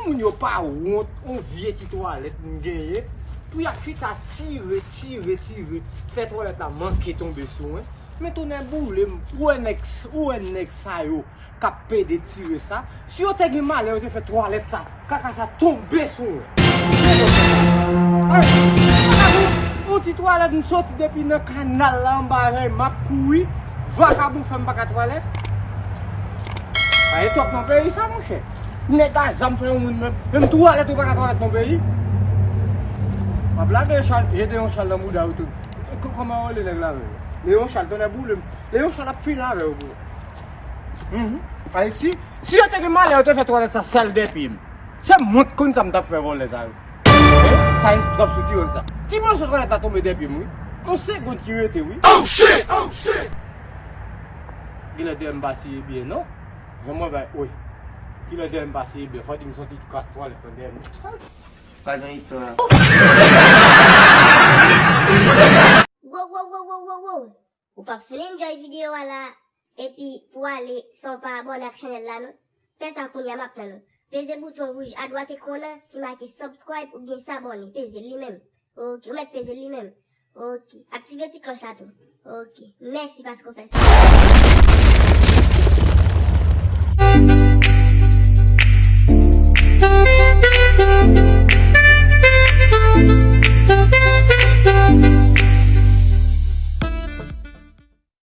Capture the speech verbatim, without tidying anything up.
Moun yo pa wont, yon vye ti twalèt m genyen, pou y ap chita tire, tire, tire, fè twalèt la manke tonbe sou mwen. Men tonnè boule m, ou wè nèg, ou wè nèg sa yo k ap pede tire sa, si yo te gen malè, yo te fè twalèt sa, kaka sa tonbe sou mwen. Ay, yon ti twalèt, m soti depi nan kanal la anba avè, m ap kouri, vakabon fè m pa ka twalèt. Pa gen twòp nan peyi sa, monchè. Nèg a zam fè yon moun menm, menm twalèt ou pa ka twalèt nan peyi. M ap lage chal, jete yon chal nan bouda ou tou. K- Kòman yo rele nèg la menm? Leon Chal, tonnè boule m. Leon Chal ap fini avè yo, bro. Mhm. Ay, si, si yo te gen malè, yo te fè twalèt sa sèl de pye m. Se mwen k konn sa m t ap fè vòlè sa yo. Hein? Sa e twòp sou ti sa. Ti moso twalèt la tonbe de pye m, wi. Yon segonn ki rete, wi. Oh shit! Oh shit! Kilè de m pa siye byen, non? Jan mwen bay, wi. Kilè de m pa siye byen. Fò di m soti kras twalèt nan dèyè m. Pa gen istwa. Wow, wow, wow, wow, wow, wow. Ou p ap fin enjoy videyo a la, epi pou ale san w pa abòne ak chanèl la, non? Fè sa kounye a, m ap tann ou. Peze bouton wouj adwat ekran an ki make subscribe oubyen s'abonner. Peze li menm. Ok, ou mèt peze li menm. Ok, aktive ti klòch la tou. Ok, mèsi paske w fè sa.